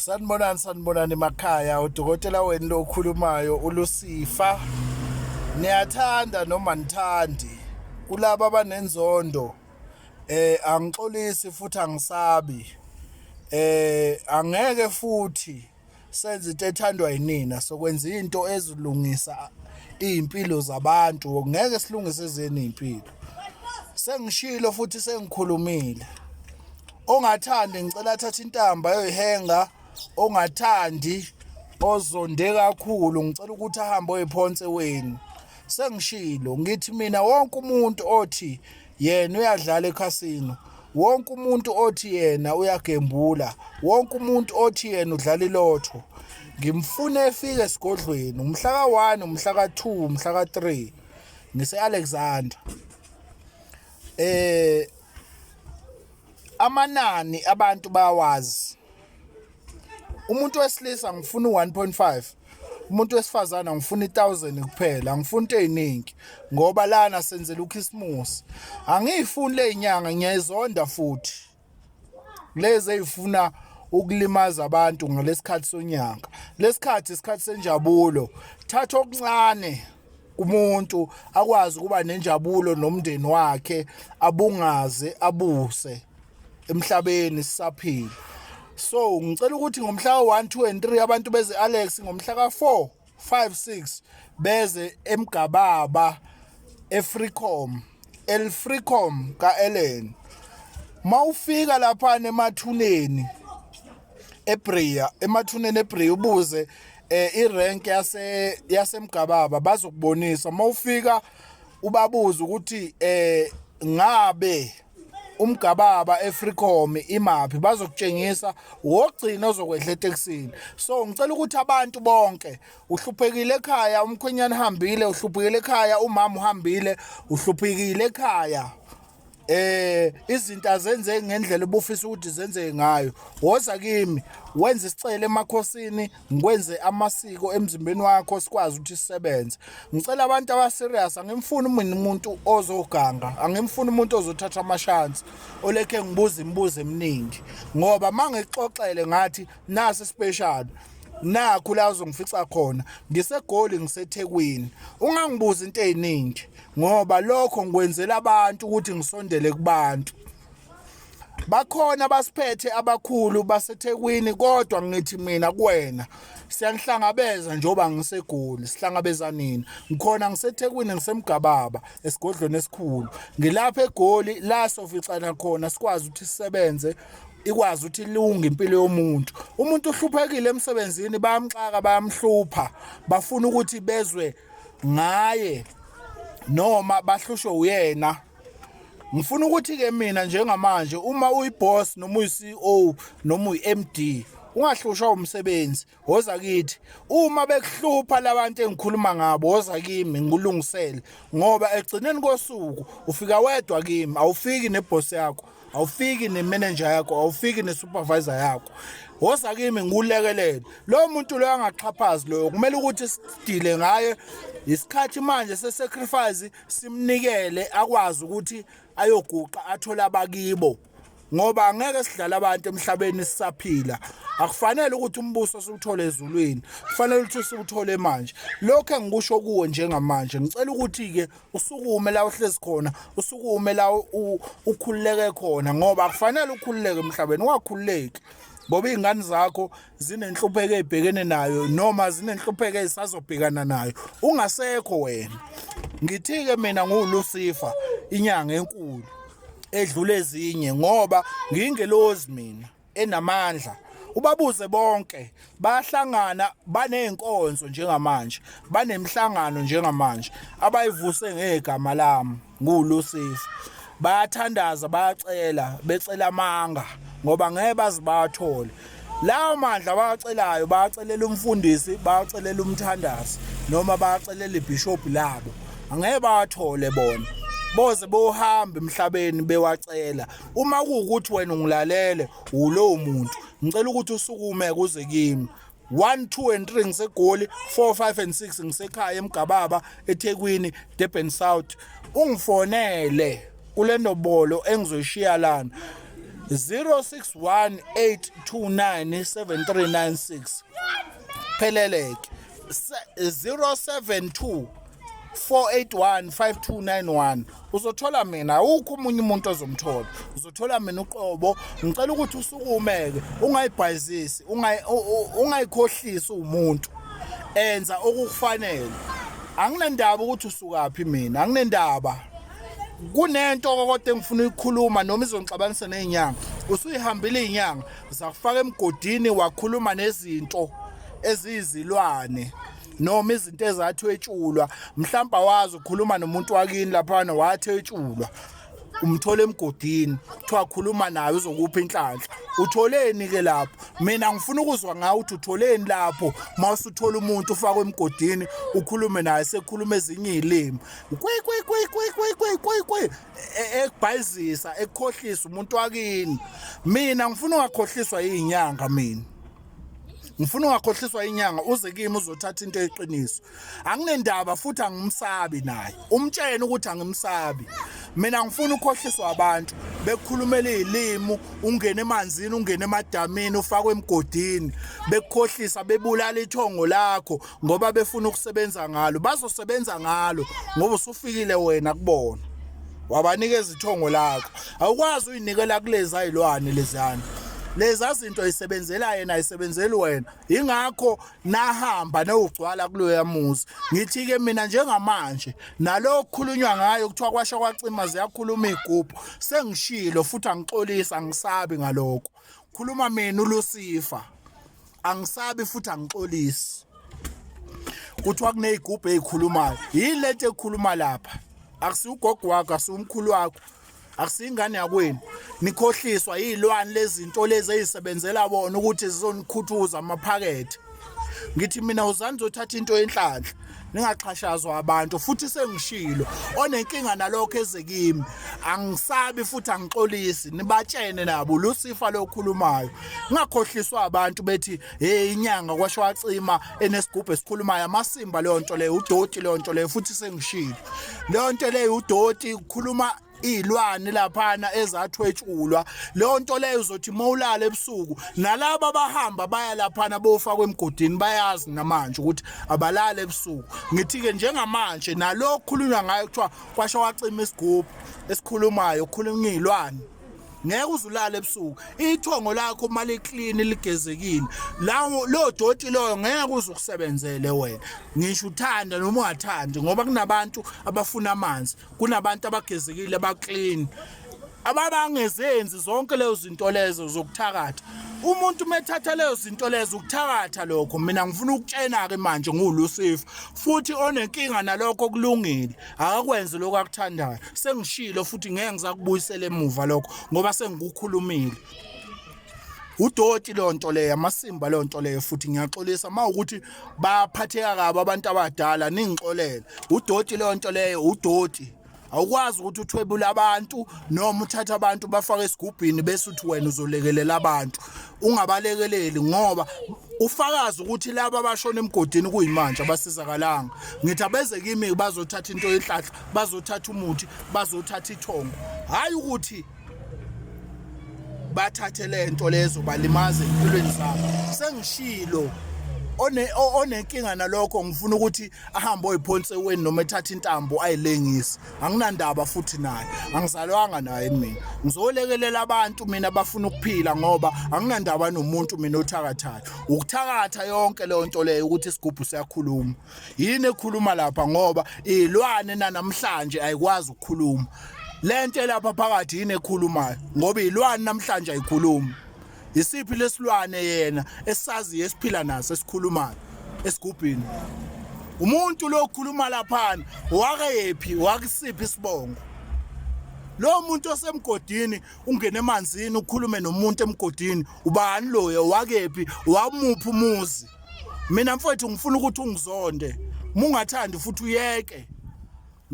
Sanibonani, sanibonani emakhaya. Udokotela wenu lo okhulumayo uLusifa. Niyathanda noma nithandi kulaba abanenzondo angixolisi futhi angisabi. Angeke futhi senze into ethandwa yinina, sokwenza into ezilungisa izimpilo zabantu, ngeke silungise ezenu izimpilo. Sengishilo futhi sengikhulumile. Ongathandi ngicela athathe intambo ayoyihenga, ongathandi ozonde kakhulu ngicela ukuthi ahambe oyiphonse weni. Sengishilo ngithi mina wonke umuntu othi yena uyadlala ekhasino, wonke umuntu othi yena uyagembula, wonke umuntu othi yena udlala ilotho, ngimfuna efike esigodlweni umhla ka-1, umhla ka-2, umhla ka-3 ngise-Alexander. Amanani abantu bayawazi. Umuntu wesilisa ngifuna u-1.5, umuntu wesifazane ngifuna i-1000 kuphela, angifuni into eziningi ngoba lana senzela uKhisimusi. Angiyifuni le nyanga, ngiyayizonda futhi lezi ezifuna ukulimaza abantu ngalesikhathi sonyaka. Lesikhathi isikhathi senjabulo, thatha okuncane kumuntu akwazi ukuba nenjabulo nomndeni wakhe, abungaze abuse emhlabeni sisaphila. So ngicela ukuthi ngomhla ka-1, 2 and 3 abantu beze Alex, ngomhla ka-4, 5, 6 beze eMgababa eFreecom, Elfreecom kaEllen. Mawufika lapha emathuneni eBria, emathuneni eBria ubuze irank yaseMgababa bazokubonisa. Mawufika ubabuze ukuthi ngabe uMgababa eFreecom imaphi, bazokutshengisa wogcina ozokwehla etekisini. So ngicela ukuthi abantu bonke, uhluphekile ekhaya, umkhwenyana uhambile, uhluphekile ekhaya, umama uhambile, uhluphekile ekhaya, izinto azenzeki ngendlela ubufisa ukuthi zenzeke ngayo, woza kimi wenze isicelo emakhosini, ngikwenze amasiko emzimbeni wakho sikwazi ukuthi sisebenze. Ngicela abantu aba-serious, angimfuni mina umuntu ozoganga, angimfuni umuntu ozothatha amashansi olekhe ngibuza imibuzo eminingi, ngoba uma ngixoxele ngathi nasi special nakhu la uzongifica khona, ngiseGoli, ngiseThekwini, ungangibuzi into eziningi ngoba lokho ngikwenzela abantu ukuthi ngisondele kubantu. Bakhona abasiphethe abakhulu baseThekwini, kodwa ngithi mina kuwena siyanihlangabeza njengoba ngiseGoli, sihlangabezanini. Ngikhona ngiseThekwini, ngiseMgababa esigodlweni esikhulu, ngilapha eGoli la soficana khona sikwazi ukuthi sisebenze, ikwazi ukuthi ilunge impilo yomuntu. Umuntu uhluphekile emsebenzini, bayamxaka, bayamhlupha, bafuna ukuthi bezwe ngaye noma bahlushwe uyena. Ngifuna ukuthi ke mina njengamanje uma uyiboss noma uyi-CEO noma uyi-MD ungahlushwa umsebenzi, woza kithi. Uma bekuhlupha labantu engikhuluma ngabo, woza kimi ngikulungisele, ngoba ekugcineni kosuku ufika wedwa kimi, awufiki neboss yakho, awufiki nemanager yakho, awufiki nesupervisor yakho. Woza kimi ngikulekelele. Lo muntu lo angaxhaphazi loyo, kumele ukuthi sidile ngaye. Isikhathi manje se-sacrifice, simnikele akwazi ukuthi ayoguqa athole abakibo, ngoba angeke sidlale abantu emhlabeni sisaphila. Akufanele ukuthi umbuso siwuthole ezulwini, kufanele ukuthi siwuthole manje. Lokho engikusho kuwe njengamanje, ngicela ukuthi-ke usukume la uhlezi khona, usukume la ukhululeke khona, ngoba akufanele ukhululeke emhlabeni, ungakhululeki ngoba iy'ngane zakho zinenhlupheko ey'bhekene nayo noma zinenhlupheko ey'sazobhekana nayo ungasekho wena. Ngithi-ke mina nguLucifer, inyanga enkulu edlula ezinye, ngoba ngiyingelozi mina enamandla. Ubabuze bonke, bayahlangana, baney'nkonzo njengamanje, banemihlangano njengamanje abayivuse ngegama lami nguLucifer. Bayathandaza, bayacela, becela amanga ngoba ngeke baze bawathole lawo mandla abawacelayo. Bawacelela umfundisi, bawacelela umthandazi noma bawacelela ibhishobhi labo, angeke bawathole bona, boze bohamba emhlabeni bewacela. Uma kuwukuthi wena ungilalele ulowo muntu, ngicela ukuthi usukume kuze kimi. 1, 2 and 3 ngiseGoli, 4, 5 and 6 ngisekhaya eMgababa, eThekwini, Durban South. Ungifonele kule nobolo engizoyishiya lana. 0618297396 pheleleke 072 481 5291 uzothola mina awukho omunye umuntu ozomthola uzothola mina uqobo ngicela ukuthi usukumeke ungayibhayizisi ungayikhohlisi umuntu enza okukufanele anginendaba ukuthi usukaphi mina anginendaba kunento kodwa engifuna ukuyikhuluma noma izongixabanisa nezinyanga usuyihambile izinyanga zakufaka emgodini wakhuluma nezinto eziyizilwane noma izinto ezathwetshulwa mhlawumbe awazi ukukhuluma nomuntu wakini laphana wathwetshulwa umthola emgodini kuthiwa khuluma naye uzokupha inhlanhla utholeni ke lapho mina ngifuna ukuzwa ngawe ukuthi utholeni lapho mawusuthola umuntu ufakwe emgodini ukhulume naye sekhuluma ezinye izilimi kwi kwi kwi kwi kwi kwi kwi kwi e, ekubhayizisa ekukhohlisa umuntu wakini mina ngifuna ungakhohliswa izinyanga mina ngifuna ungakhohliswa inyanga uze kimi uzothatha into eyiqiniso anginendaba futhi angimsabi naye umtshene ukuthi angimsabi mina ngifuna ukhohliswa abantu bekukhulumela izilimi ungene emanzini ungene emadamini ufakwe emgodini bekukhohlisa bebulala ithongo lakho ngoba befuna ukusebenza ngalo bazosebenza ngalo ngoba usufikile wena kubona wabanikeza ithongo lakho awukwazi uyinikela kulezi ayilwane leziyana leza zinto ayisebenzela yena ayisebenzeli wena ingakho nahamba newugcwala kuloya muzi ngithi ke mina njengamanje nalo kukhulunywa ngayo kuthiwa kwasha kwacima ziyakhuluma igubhu sengishilo futhi angixolisa angisabi ngalokho khuluma mina uLucifer angisabi futhi angixolisi kuthiwa kuney'gubhu ey'khulumayo yini lento ekhuluma lapha akusiwugogo wakho akusiwumkhulu wakho akusiyingane yakwenu nikhohliswa yilwane lezinto lezi ezisebenzela bona ukuthi zizonikhuthuza amaphakethe ngithi mina uzani zothatha into yenhlanhla ningaxhashazwa abantu futhi sengishilo onenkinga nalokho eze kimi angisabi futhi angixolisi nibatshene nabo Lucifer lokhulumayo ngakhohliswa abantu bethi hey inyanga kwasho wacima enesigubhu esikhulumayo amasimba leyo nto leyo udoti leyo nto leyo futhi sengishilo leyo nto leyo udoti kukhuluma izilwane laphana ezathwetshulwa leyo nto leyo uzothi mawulala ebusuku nalabo abahamba baya laphana bofakwa emgodini bayazi namanje ukuthi abalala ebusuku ngithi-ke njengamanje nalo okukhulunywa ngayo kuthiwa kwasho wacima isigubhu esikhulumayo kukhulunywa iy'lwane ngeke uzulale ebusuku ithongo lakho uma liklini ligezekile lawo lo doti loyo ngeke uze ukusebenzele wena ngisho uthanda noma ungathandi ngoba kunabantu abafuna amanzi kunabantu abagezekile abaclean ababangezenzi zonke lezo zinto lezo zokuthakatha umuntu methatha lezo zinto lezo ukuthakatha lokho mina ngifuna ukutshena ke manje nguLucifer futhi onenkinga nalokho kulungile akakwenze lokho akuthandayo sengishilo futhi ngeke ngizakubuyisela emuva lokho ngoba sengikukhulumile udoti leyo nto leyo amasimba leyo nto leyo futhi ngiyaxolisa uma ukuthi baphatheka kabi abantu abadala ningixolele udoti leyo nto leyo udoti awukwazi ukuthi uthwebule abantu noma uthathe abantu bafake esigubhini bese uthi wena uzolekelela abantu ungabalekeleli ngoba ufakazi ukuthi laba abashona emgodini kuyimanje abasizakalanga ngithi abeze kimi bazothatha into yenhlahla bazothatha umuthi bazothatha ithongo hayi ukuthi bathathe lento lezo balimaze empilweni zabo sengishilo one onenkinga nalokho ngifuna ukuthi ahambe oyiphonse eweni noma ethatha intambo ayilengise anginandaba futhi naye angizalwanga naye mina ngizolekelela abantu mina abafuna ukuphila ngoba anginandaba nomuntu mina othakathayo ukuthakatha yonke leyo nto leyo ukuthi isigubhu siyakhuluma yini ekhuluma lapha ngoba ilwane namhlanje ayikwazi ukukhuluma lento elapha phakathi yini ekhulumayo ngoba ilwane namhlanje ayikhulumi isiphi lesilwane yena esaziyo esiphila naso esikhulumayo esigubhini umuntu lo okhuluma laphana wake yephi wakusiphi isibongo lo muntu osemgodini ungene emanzini ukhulume nomuntu emgodini ubani loyo wakephi wamuphi umuzi mina mfowethu ngifuna ukuthi ungizonde mungathandi futhi uyeke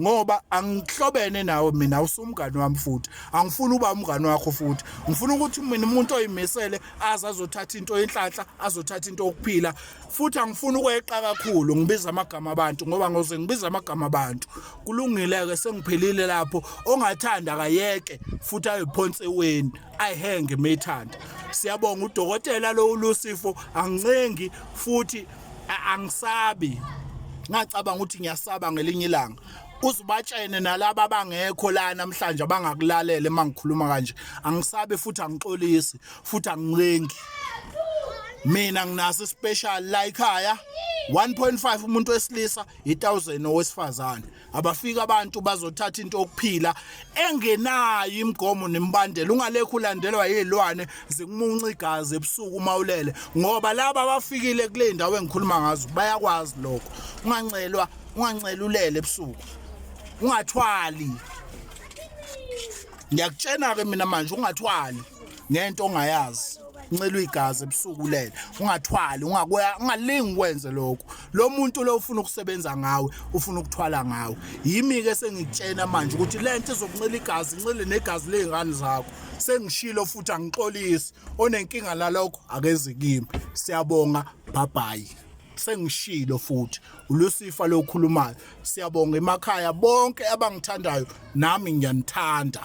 Ngoba angihlobene nawe mina, usumngani wami futhi angifuni uba umngani wakho futhi. Ngifuna ukuthi mina umuntu oyimisele aze azothatha into yenhlanhla, azothatha into yokuphila. Futhi angifuni ukweqa kakhulu ngibiza amagama abantu, ngoba ngoze ngibiza amagama abantu. Kulungile-ke, sengiphelile lapho. Ongathanda akayeke futhi ayophonsa eweni, ayihenge methanda. Siyabonga udokotela lo uLusifer, angincengi futhi angisabi. Ngacabanga ukuthi ngiyasaba ngelinye ilanga uzibatshene nalaba abangekho la namhlanje abangakulalela uma ngikhuluma kanje. Angisabi futhi angixolisi futhi angincengi. Mina nginaso special la ekhaya, 1.5 umuntu wesilisa, i1000 owesifazane. Abafika abantu bazothatha into yokuphila engenayo imigomo nemibandela. Ungalekhu ulandelwa yizilwane zikumunca igazi ebusuku uma ulele, ngoba laba abafikile kule ndawo engikhuluma ngazo bayakwazi lokho. Ungancelwa, ungancela ulele ebusuku, ungathwali. Ngiyakutshena ke mina manje, ungathwali ngento ongayazi. Uncela igazi ebusuku ulele, ungathwali, ungakuya, ungalingi ukwenze lokho. Lo muntu lo ufuna ukusebenza ngawe, ufuna ukuthwala ngawe. Yimi ke sengikutshena manje ukuthi lento izokuncela igazi, incele negazi lezingane zakho. Sengishilo futhi angixolisi. Onenkinga lalokho akeze kimi. Siyabonga, bye bye. Sengishilo futhi, uLucifer lo okhulumayo. Siyabonga emakhaya bonke abangithandayo, nami ngiyanithanda.